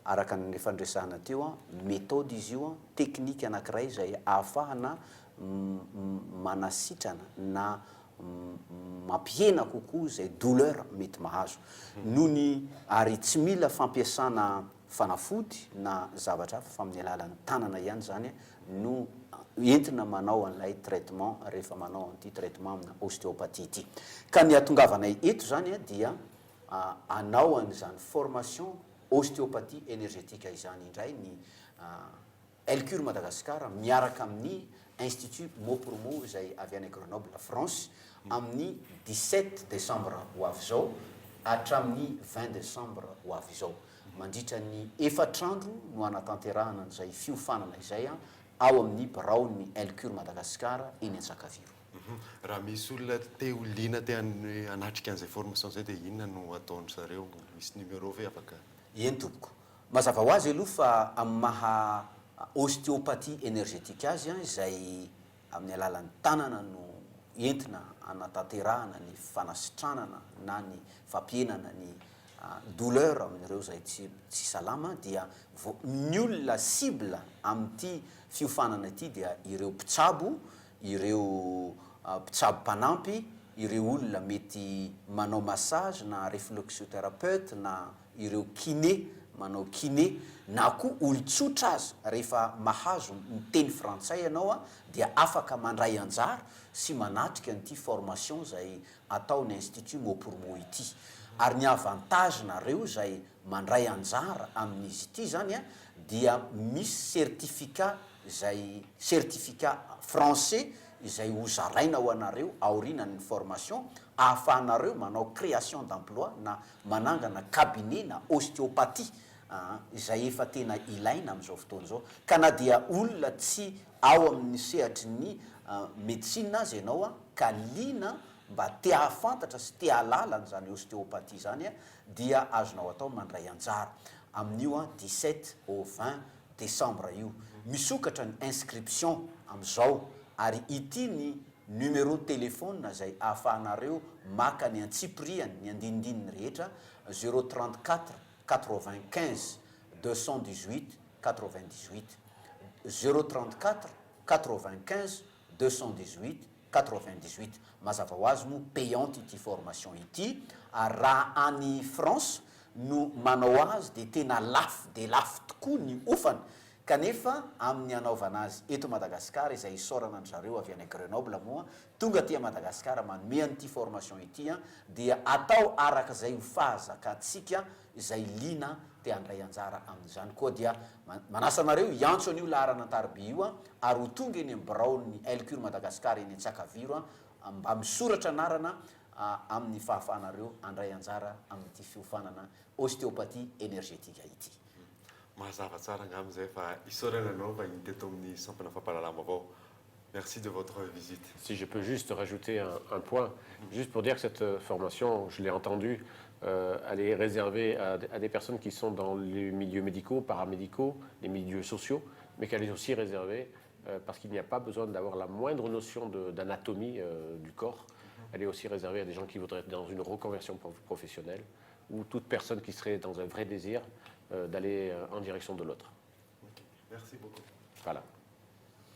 Araka ny efa niresahana teo, méthode izy io, technique anankiray izay ahafahana manasitrana na mampihena kokoa izay douleur mety mahazo. Nony ary tsy mila fampiasana fanafody na zavatra hafa fa amin'ny alalan'ny tanana ihany izany no entina manao an'ilay traitement rehefa manao an'ity traitement amina ostéopathie ity. Ka ny hatongavanay eto izany dia hanao an'izany formation ostéopathie énergétique izany indray ny Elcure Madagascar miaraka amin'ny Institut Mot pour Mot izay avy any Grenoble France amin'ny 17 décembre ho avy izao hatramin'ny 20 décembre ho avy izao. Mandritra ny efatr'andro no hanatanterahana an'izay fiofanana izay ao amin'ny biraon'ny Elcure Madagascar eny Antsakaviro. Raha misy olona te ho liana te hanatrika an'izay formation izay dia inona no ataon-dry zareo? Misy numéro ve afaka? Eny tompoko. Mazava ho azy aloha fa amin'ny maha ostéopathie énergétique azy izay amin'ny alalan'ny tanana no entina hanatanterahana ny fanasitranana na ny fampihenana ny douleur amin'ireo izay tsy tsy salama dia vao ny olona cible amin'ity fiofanana ity dia ireo mpitsabo, ireo mpitsabo mpanampy, ireo olona mety manao massage na reflexothérapeute na ireo kiné manao kiné na koa olon-tsotra aza rehefa mahazo miteny frantsay ianao dia afaka mandray anjara sy manatrika an'ity formation izay ataon'ny institut mot pour mot ity. Ary ny avantage nareo izay mandray anjara amin'izy ity izany dia misy certificat izay certificat français izay ho zaraina ho anareo aorianan'ny formation ahafahanareo manao création d'emploi na manangana cabinet na ostéopathie izay efa tena ilaina amin'izao fotoana izao ka na dia olona tsy ao amin'ny sehatry ny médecine aza ianao ka liana mba te hahafantatra sy te hahalala an'izany ostéopathie izany dia azonao atao ny mandray anjara amin'io 17 au 20 décembre io. Misokatra ny inscription amin'izao ary ity ny Numéro téléphone izay ahafahanareo maka ny antsipiriany, ny andinindininy rehetra, zéro 34 95 218 98, zéro 34 95 218 98. Mazava ho azy moa payante ity formation ity ary raha any France no manao azy dia tena lafo dia lafo tokoa ny hofany Kanefa amin'ny hanaovana azy eto Madagasikara izay isaorana an-dry zareo avy any Grenoble moa tonga aty Madagasikara manome an'ity formation ity dia atao araka izay ho fahazakantsika izay liana te handray anjara amin'izany koa dia manasa anareo hiantso an'io laharana an-tariby io ary ho tonga eny amin'ny biraon'ny Elcure Madagascar eny Antsakaviro mba misoratra anarana amin'ny fahafahanareo handray anjara amin'ity fiofanana ostéopathie énergétique ity. Mazava tsara angamba izay fa isaorana anao vahiny teto amin'ny sampana fampahalalam-baovao. Merci de votre visite. Si je peux juste rajouter un, un point, juste pour dire que cette euh, formation, je l'ai entendue, euh, elle est réservée à, à des personnes qui sont dans les milieux médicaux, paramédicaux, les milieux sociaux, mais qu'elle est aussi réservée euh, parce qu'il n'y a pas besoin d'avoir la moindre notion d'anatomie euh, du corps. Elle est aussi réservée à des gens qui voudraient être dans une reconversion professionnelle ou toute personne qui serait dans un vrai désir euh, d'aller euh, en direction de l'autre. Okay. Merci beaucoup. Voilà.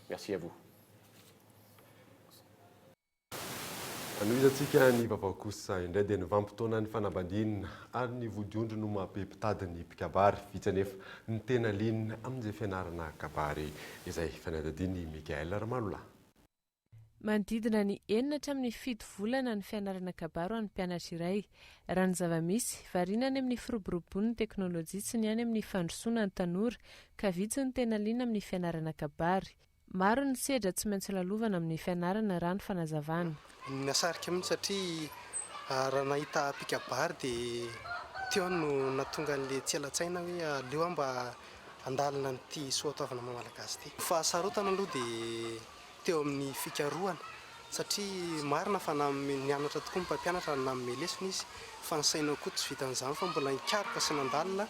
Merci à vous. Anohizantsika ny vaovao kosa indray dia ny vanim-potoanan'ny fanambadiana ary ny vodiondry no maha be mpitady ny mpikabary. Vitsy anefa ny tena liana amin'izay fianarana kabary izay. Fanadihadian'i Michaël Ramalolahy. Manodidina ny enina hatramin'ny fito volana ny fianarana kabary ho an'ny mpianatra iray. Raha ny zava-misy, variana any amin'ny firoboroboan'ny teknolojia tsy ny any amin'ny fandrosoana ny tanora ka vitsy ny tena liana amin'ny fianarana kabary. Maro ny sedra tsy maintsy lalovana amin'ny fianarana raha ny fanazavana. Nahasarika mihitsy satria raha nahita mpikabary dia teo aho no nahatonga an'ilay tsy hiala-tsaina hoe aleo aho mba handalina an'ity soatoavina maha malagasy ity. Fahasarotana aloha dia teo amin'ny fikarohana satria marina fa nanome nianatra tokoa ny mpampianatra ary nanome lesona izy fa ny sainao koa tsy vitan'izany fa mbola nikaroka sy nandalina.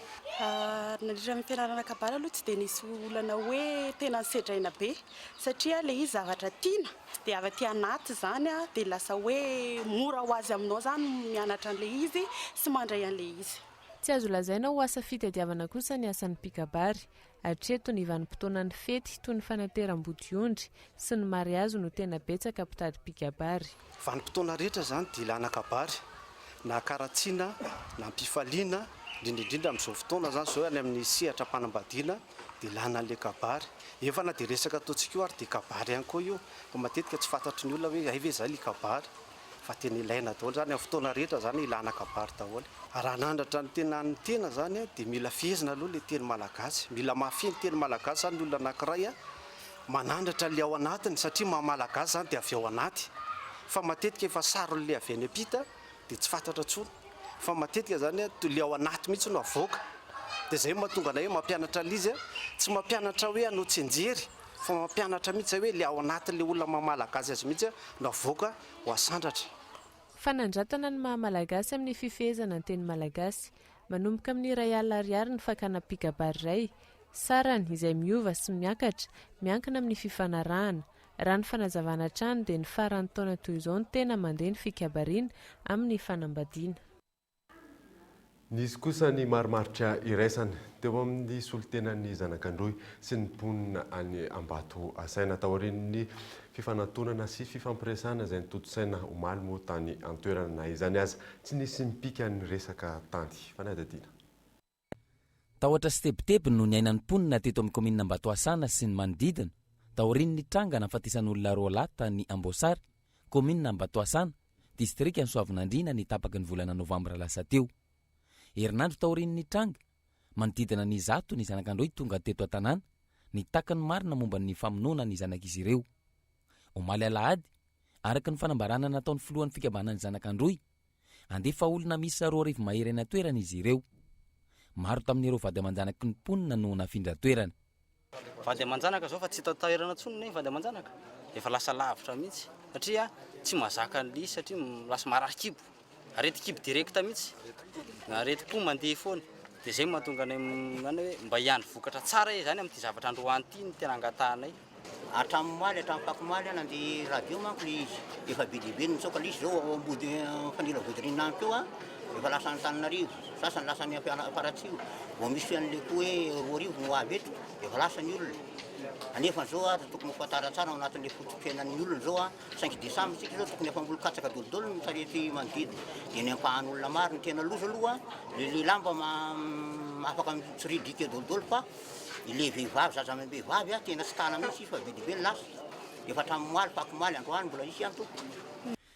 Nandritra ny fianarana kabary aloha tsy dia nisy olana hoe tena nosedraina be satria ilay izy zavatra tiana dia avy aty anaty izany dia lasa hoe mora ho azy aminao izany ny mianatra an'ilay izy sy mandray an'ilay izy. Tsy azo lazaina ho asa fitadiavana kosa ny asan'ny mpikabary. Hatreto ny vanim-potoanan'ny fety toy ny fanateram-bodiondry sy ny mariazy no tena betsaka mpitady mpikabary. Vanim-potoana rehetra izany dia ilana kabary, na an-karatsiana na am-pifaliana, indrindra indrindra amin'izao fotoana izany izao any amin'ny sehatra am-panambadiana dia ilana an'ilay kabary. Efa na dia resaka ataontsika io ary dia kabary ihany koa io, fa matetika tsy fantatry ny olona hoe hay ve izay ilay kabary. Fa tena ilaina daholo zany, amin'ny fotoana rehetra zany ilana kabary daholo. Raha hanandratra ny tenan'ny tena zany dia mila fehezina aloha ilay teny malagasy, mila mahafehy ny teny malagasy zany ny olona anankiray manandratra ilay ao anatiny satria maha malagasy zany dia avy ao anaty fa matetika efa saron'ilay avy any ampita dia tsy fantatra intsony fa matetika zany ilay ao anaty mihitsy no avoaka dia izay no mahatonga anay hoe mampianatra an'izy tsy mampianatra hoe hanao tsianjery Fa mampianatra mihitsy zay hoe le ao anatin'le olona maha malagasy azy mihitsy no avoaka ho asandratra. Fanandratana ny maha malagasy amin'ny fifehezana ny teny malagasy. Manomboka amin'ny 1 alina ariary ny fakana mpikabary iray. Sarany, izay miova sy miakatra, miankina amin'ny fifanarahana. Raha ny fanazavana hatrany dia ny faran'ny taona toy izao no tena mandeha ny fikabariana amin'ny fanambadiana. Nisy kosa ny marimaritra iraisana teo amin'ny solontenan'ny Zanak'Androy sy ny mponina any Ambatoasaina taorian'ny fifanantonana sy fifampiresahana izay notontosaina omaly moa tany an-toerana. Na izany aza, tsy nisy nipika ny resaka tany. Fanadihadiana. Tahotra sy tebiteby no niainan'ny mponina teto amin'ny kaominina Ambatoasana sy ny manodidina taorian'ny tranga nahafatesan'olona roa lahy tany Amboasary, kaominina Ambatoasana, distrikan'i Soavinandriana ny tapaky ny volana novambra lasa teo. Herinandro taorian'ny tranga, manodidina ny zato ny zanak'Androy tonga teto an-tanàna nitaky ny marina momba ny famonoana ny zanak'izy ireo. Omaly alahady, araka ny fanambarana nataon'ny filohan'ny fikambanan'ny zanak'Androy, handefa olona miisa 2000 mahery any an-toerana izy ireo. Maro tamin'ireo vady aman-janaky ny mponina no nafindra toerana. Vady aman-janaka zao fa tsy hita toerana intsony ny vady aman-janaka, efa lasa lavitra mihitsy satria tsy mahazaka an'ilay izy satria lasa marary kibo, aretin-kibo direct mihitsy, aretim-po mandeha foana, dia izay no mahatonga anay manao hoe mba hiandry vokatra tsara izany amin'ity zavatra androany ity no tena angatahanay. Hatramin'ny omaly, hatramin'ny fakomaly aho nandeha radio manko ilay izy, efa be dia be ny nitsoaka ilay izy izao ao ambody mifanila vodirinana any koa efa lasa Antananarivo, sasany lasa any Faratsiho, vao misy an'ilay koa hoe 2000 no ho avy eto dia efa lasa ny olona, anefa izao ary tokony ho fantara tsara ao anatin'ilay foto-piainan'ny olona izao an, cinq décembre isika izao tokony efa hamboly katsaka daholo ny sarety manodidina, dia ny ampahan'olona maro, ny tena loza aloha ilay lehilahy mba afaka mitsoriadriaka eo daholo fa Ilay vehivavy zaza amam-behivavy a, tena tsy tana mihitsy izy fa be dia be ny lasa. Efa hatramin'ny omaly, fakomaly, androany mbola hisy ihany tompoko.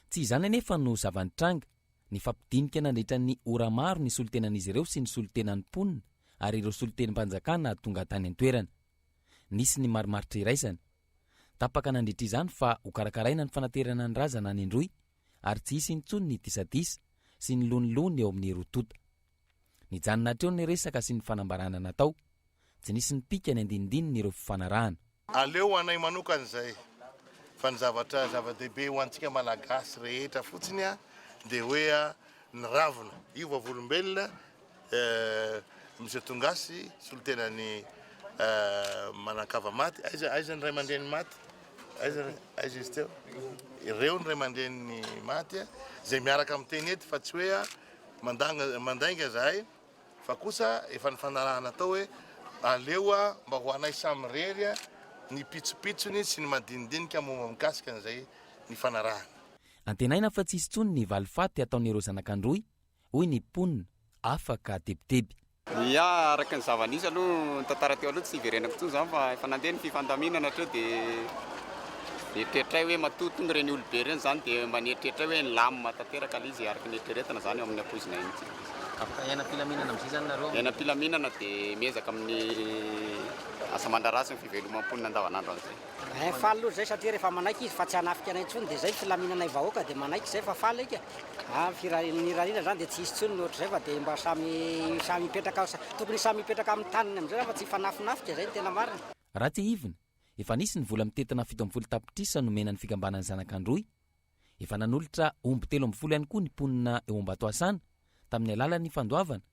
Tsy izany anefa no zava-nitranga. Nifampidinika nandritra ny ora maro ny solontenan'izy ireo sy ny solontenan'ny mponina ary ireo solontenam-panjakana tonga tany an-toerana. Nisy ny marimaritra iraisana. Tapaka nandritra izany fa hokarakaraina ny fanaterana ny razana any Androy ary tsy hisy intsony ny disadisa sy ny lonilony eo amin'ny roa tonta. Nijanona hatreo ny resaka sy ny fanambarana natao. Tsy nisy nipika ny andinindininy ireo fifanarahana. Aleo ho anay manokana izay fa ny zavatra zava-dehibe ho antsika Malagasy rehetra fotsiny dia hoe ny ravina. Io vavolombelona Monsieur Tongasy solontenan'ny manan-kava maty, aiza aiza ny ray aman-dreny maty? Aiza aiza izy teo? Ireo ny ray aman-dreniny maty izay miaraka miteny eto fa tsy hoe Mandanga mandainga zahay fa kosa efa nifanarahana tao hoe aleo mba ho anay samirery ny pitsopitsony sy ny madinidinika momba mikasika an'izay nifanarahana. Antenaina fa tsy hisy intsony ny valifaty ataon'ireo zanak'Androy, hoy ny mponina, afaka tebiteby. Ya, araka ny zava-nisy aloha, ny tantara teo aloha tsy hiverenako intsony izany fa efa nandeha ny fifandaminana hatreo dia nieritreritray hoe matoa tonga ireny olobe ireny izany dia mba nieritreritray hoe nilamina tanteraka ilay izy araka ny eritreretina izany eo amin'ny ampoizinay mihitsy. Afaka hiaina am-pilaminana amin'izay izany nareo? Miaina am-pilaminana dia miezaka amin'ny asa aman-draharaha sy ny fiveloman'ny mponina andavanandro an'izay. Eh, faly aloha zay satria rehefa manaiky izy fa tsy hanafika anay intsony dia zay filaminanay vahoaka dia manaiky zay fa faly aika. Ah, ny firariana zany dia tsy hisy intsony ny ohatr'izay fa dia mba samy samy hipetraka tokony samy hipetraka amin'ny taniny amin'izay fa tsy hifanafinafika zay no tena marina. Raha tsiahivina, efa nisy ny vola mitentina 17 tapitrisa nomena ny fikambanan'ny Zanak'Androy. Efa nanolotra omby 13 ihany koa ny mponina eo Ambatoasana tamin'ny alalan'ny fandoavana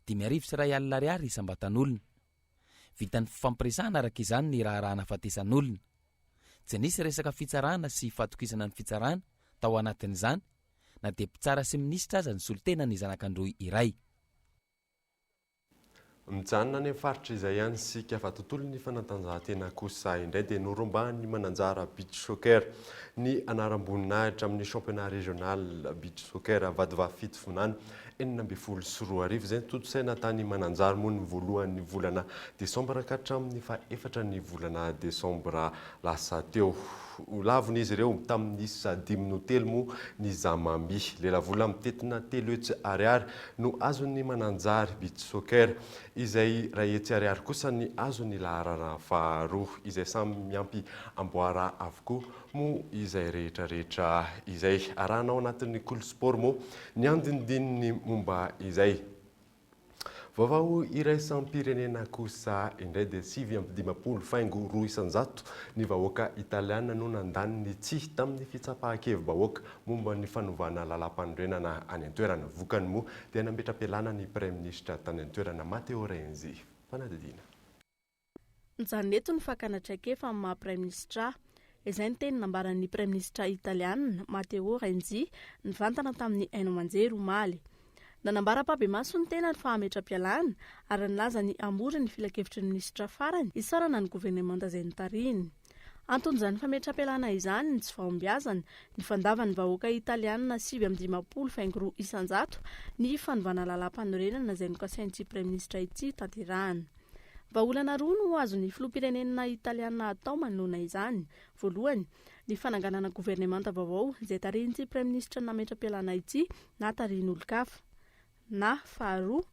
1005 ariary isam-batan'olona. Vitan'ny fifampiresahana araka izany ny raharaha nahafatesan'olona. Tsy nisy resaka fitsarana sy fatokisana ny fitsarana tao anatin'izany na dia mpitsara sy minisitra aza nisolo tena ny zanak'Androy iray. Mijanona any amin'ny faritra izay ihany isika fa tontolon'ny fanatanjahantena kosa indray dia norombahan'ny Mananjara Beach Soccer ny anaram-boninahitra amin'ny championnat régional Beach Soccer Vatovavy Fitovinany 2016 izay notontosaina tany Mananjary moa ny voalohan'ny volana desambra ka hatramin'ny faha-efatra ny volana desambra lasa teo. Lavon'izy izy ireo tamin'ny isa dimy noho telo moa ny Zamami. Lelavola mitentina 300 ariary no azon'ny Mananjary Beach Soccer, izay 100 ariary kosa ny azon'ny laharana faharoa, izay samy miampy amboara avokoa moa izay rehetra rehetra izay. Arahana ao anatin'ny Kolo Sport moa ny andinindininy momba izay. Vaovao iraisam-pirenena kosa indray dia 59.2% ny vahoaka Italiana no nandany ny tsia tamin'ny fitsapahan-kevi-bahoaka momba ny fanovana lalàmpanorenana any an-toerana. Vokany moa dia nametra-pialana ny praiminisitra tany an-toerana Matteo Renzi. Fanadihadiana. Mijanona eto ny fakana traikefa amin'ny maha praiminisitra ahy. Izay ny teny nambaran'ny praiminisitra italianina, Matteo Renzi, nivantana tamin'ny haino aman-jery omaly. Nanambara ampahibemaso ny tenany fa hametra-pialana ary nilaza ny hamory ny filankevitry ny minisitra farany hisaorana ny governemanta izay notarihiny. Anton'izany fametra-pialana izany ny tsy fahombiazany, ny fandavan'ny vahoaka italianina 59.2% ny fanovana lalàmpanorenana izay nokasain'ity praiminisitra ity tanterahana. Vahaolana roa no azon'ny filoham-pirenena italiana atao manoloana izany. Voalohany, ny fananganana governemanta vaovao izay tarihin'ity praiminisitra nametra-pialana ity na tarihin'olon-kafa. Na, faharoa,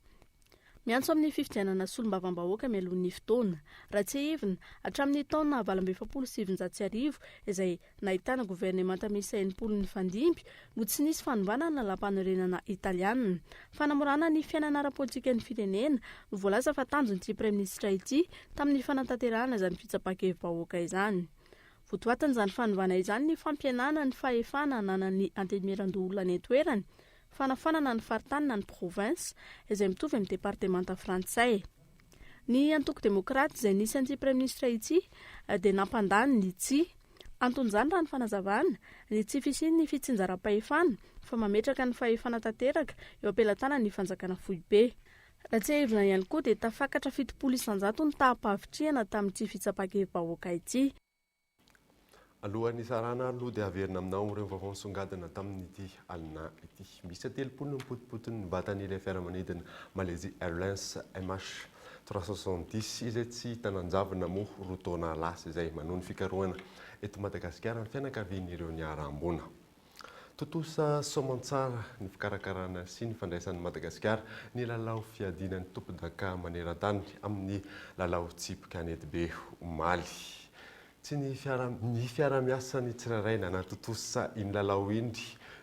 miantso amin'ny fifidianana solombavambahoaka mialoha ny fotoana. Raha tsiahivina, hatramin'ny taona 1948 izay nahitana governemanta miisa 60 nifandimby no tsy nisy fanovana ny lalàmpanorenana italiana. Fanamorana ny fiainana ara-politikan'ny firenena no voalaza fa tanjon'ity praiminisitra ity tamin'ny fanatanterahana izany fitsapan-kevi-bahoaka izany. Votoatin'izany fanovana izany ny fampihenana ny fahefana ananan'ny antenimierandoholona any an-toerana, fanafanana ny faritany na ny province izay mitovy amin'ny departemanta frantsay. Ny antoko demokraty izay nisy an'ity praiminisitra ity dia nampandany ny tsia. Anton'izany raha ny fanazavana, ny tsy fisian'ny fitsinjaram-pahefana fa mametraka ny fahefana tanteraka eo am-pelatanan'ny fanjakana foibe. Raha tsiahivina ihany koa dia tafakatra 70% ny taham-pahavitrihana tamin'ity fitsapan-kevi-bahoaka ity. Alohan'ny hisarahana aloha dia averina aminao ireo vaovao nisongadina tamin'ity alina ity. Miisa 30 no nipotipotin'ny vatan'ilay fiaramanidina Malaysia Airlines MH 370 izay tsy hita nanjavona moa roa taona lasa izay. Manohy ny fikarohana eto Madagasikara ny fianakavian'ireo niharam-boina. Tontosa soamantsara ny fikarakarana sy ny fandraisan'i Madagasikara ny lalao fiadiana ny tompondaka maneran-tany amin'ny lalao tsipy kanetibe omaly. Tsy ny fiara ny fiara-miasan'ny tsirairay nanatontosa iny lalao iny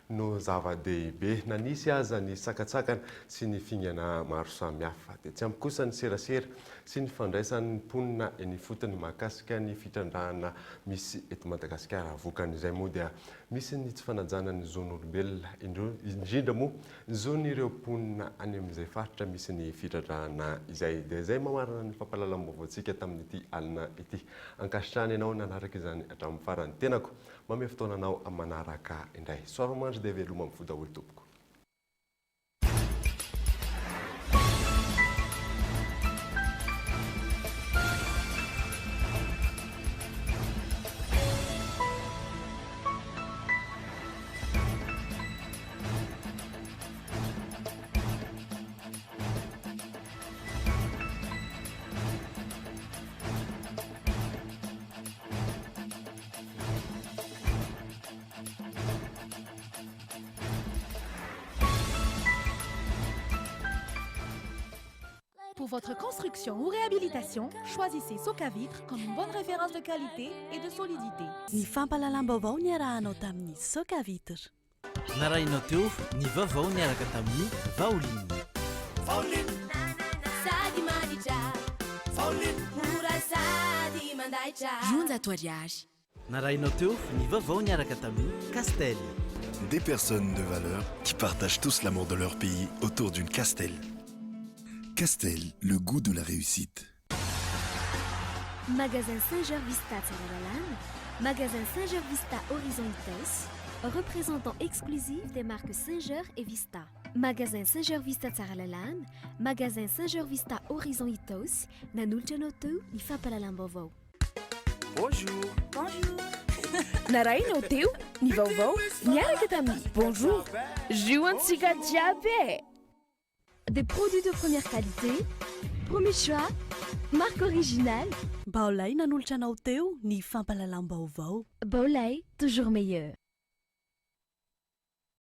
no zava-dehibe na nisy aza ny sakantsakana sy ny fingana maro samihafa. Dia tsy ampy kosa ny serasera sy ny fandraisan'ny mponina eny ifotony mahakasika ny fitrandrahana misy eto Madagasikara. Vokan'izay moa dia Misy ny tsy fanajana ny zon'olombelona, indrindra moa ny zon'ireo mponina any amin'izay faritra misy ny fidradrahana izay. Dia izay mamarana ny fampahalalam-baovaontsika tamin'ity alina ity. Ankasitrahana ianao nanaraka izany hatramin'ny farany. Tenako mamehy fotoana anao manaraka indray. Soava mandry dia veloma mifoha daholo tompoko. votre construction ou réhabilitation, choisissez Socavitre comme une bonne référence de qualité et de solidité. Ny fampahalalam-baovao niarahanao tamin'ny Socavitre. Narahinao teo ny vaovao niaraka tamin'ny Vaoline. Vaoline. Sady manitra. Vaoline. Mora sady mandaitra. 200 ariary. Narahinao teo ny vaovao niaraka tamin'ny Castel. Des personnes de valeur qui partagent tous l'amour de leur pays autour d'une Castel. Castel, le goût de la réussite. Magasin Singer Vista Tsaralalàna, Magasin Singer Vista Horizon Itaosy, représentant exclusif des marques Singer et Vista. Magasin Singer Vista Tsaralalàna, Magasin Singer Vista Horizon Itaosy, nanolotra anao teo ny fampahalalam-baovao. Bonjour. Bonjour. Narahinao teo ny vaovao niaraka tamin'ny Bonjour. Jus antsika jiaby e! Des produits de première qualité, premier choix, marque originale. Baolay nanolotra anao teo ny fampahalalam-baovao. Baolay, toujours meilleur.